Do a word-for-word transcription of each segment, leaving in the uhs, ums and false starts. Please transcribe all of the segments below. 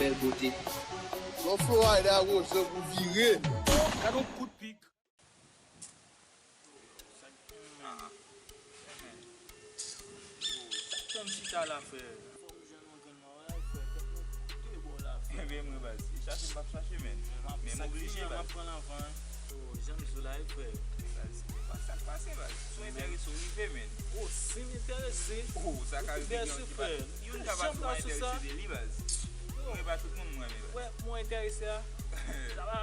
Bèl bote. Yon Florida Rozo pou vire. Gad yon kout pik. Ah. Sa k fè m chita la, frè? Fò m jwenn yon grenn maway, frè. Tèt mwen de bò la, frè. Ebyen, mwen, baz, se chache m p ap chache, men. Men m oblije, baz. M ap pran l anvan, hein. Oh, jan m di w la, wi, frè. Baz, se pa sa k pase, baz. Si w enterese, w rive, men. Oh, si m enterese? Oh, sa ka rive gen yon ki pa, youn ka pa twò enterese de li, baz. Mwen, e pa tout moun mwen renmen, baz. Wè, mwen enterese a. Sa va,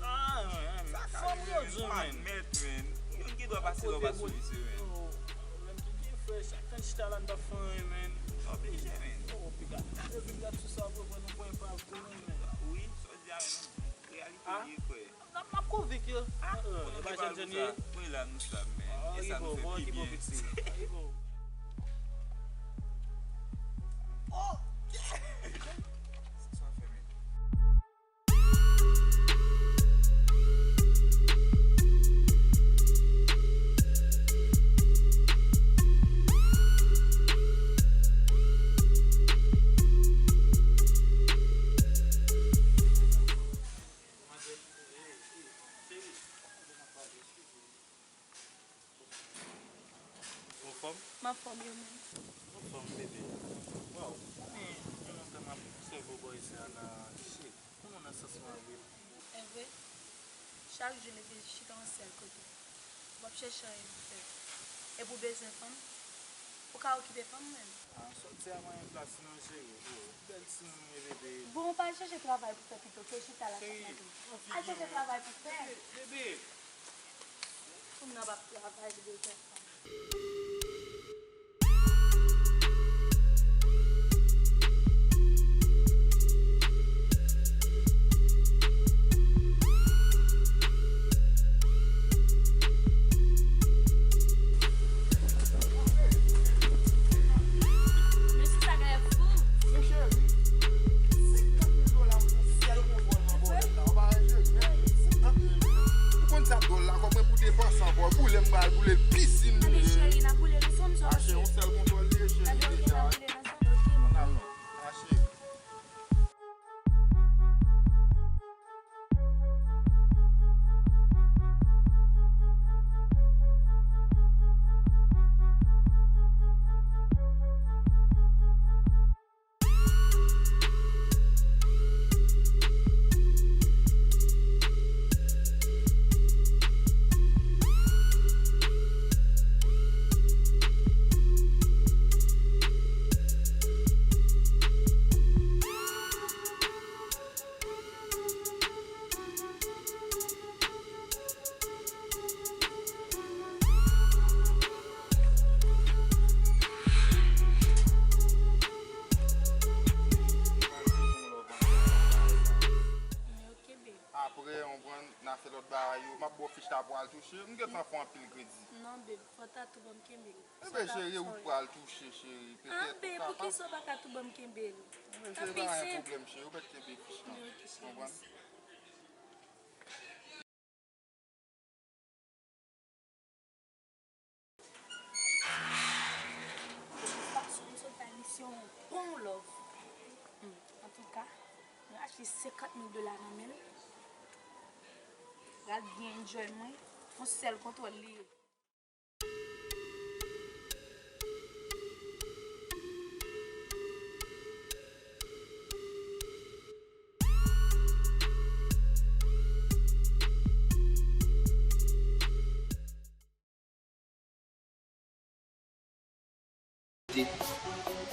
ah, sa ka rive, men, men. Youn gen dwa pase lè w pa sou li, se, men. Oh, menm ki gen frè, chak tan chita la, n pa fè anyen, men. Oblije, men. Oh, piga. Epi piga sou sa, w konprann, nou pran pa tou, men. Wi, sa w di a, men, reyalite li ye, frè. N ap, n ap konvik yo. Ah, kote w te pale pou sa? Mwen la nou sa, men. E sa nou fè pi byen. Oh, yeah! Sa w fè, men. Ou anfòm? M anfòm, yo menm? Anfòm, bebe. Waw, sa gen yon lontan m ap obsève w bò isi a la, cheri. Kòman w nan sans mwen vre? Evre, chak jou m ete chita yon sèl kote. M ap chèche anyen pou fè. Epi w bezwen fanm? Ou ka okipe fanm mwen? Ah, sòti a pa gen plas non, cheri. Oh, bèl timoun ou ye, bebe. Bon, ou pa al chèche travay pou fè pito ke chita la chak maten. Al chèche travay pou fè. Bebe, bebe. Fanm nan p ap travay, li bezwen fanm. Mesye sa genlè fou. Men cheri, senkant mil dola m pou sèl kontwòl nan bòlèt la. Ou pa wè jere, men senkant mil. Ou konn sa dòl la, kòb mwen pou depanse ankò. Boule m pral boule l, pisin. Anben cheri, n a boule l ansanm, sa. Ah, cheri, yon sèl kontwòl li ye, cheri, deja. Ann al non. Ah, cheri. Apre, w konprann, n a fè lòt bagay yo. M ap ba w fich la pou w al touche. M gentan fè w anpil kredi. Non, babe, fò w ta tou ban m kenbe l. Enben, cheri, ou pral touche, cheri. Petèt ou kapab. Anben, poukisa w pa ka tou ban m kenbe l? Enben, cheri, pa gen pwoblèm, cheri. Ou mèt kenbe fich lan. Konprann? Satisfaksyon m sot bay misye yon bon love. Hmm, antouka, mwen achte senkant mil dola nan men l. Pral byen enjoy mwen. Yon sèl kontwòl li ye.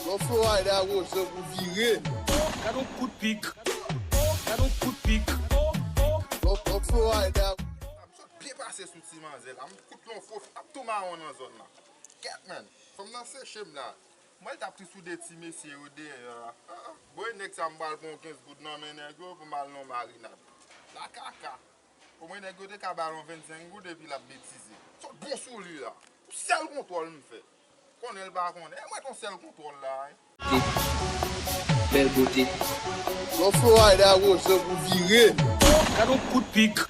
Yon Florida Rozo pou vire. Gad yon kout pik. Gad yon kout pik. Yon, yon Florida. M sot byen pase sou ti manzè la. M fout yon fo, ap tou mawon nan zòn nan. Kèt, man. Fanm nan seche m la. Mwen t ap ri sou de ti mesye yo dèyè a. Ah, ah. Bon, e nèg sa m pral pran yon kenz goud nan men nèg yo pou m al nan marinad. La kaka. Omwen nèg yo te ka ba l yon vennsenk goud epi l ap betize. Sot bon sou li la. Yon sèl kontwòl m fè. Konnen l pa konnen. E mwen t yon sèl kontwòl la, wi. Bèl bote. Yon Florida Rozo pou vire. Gad yon kout pik.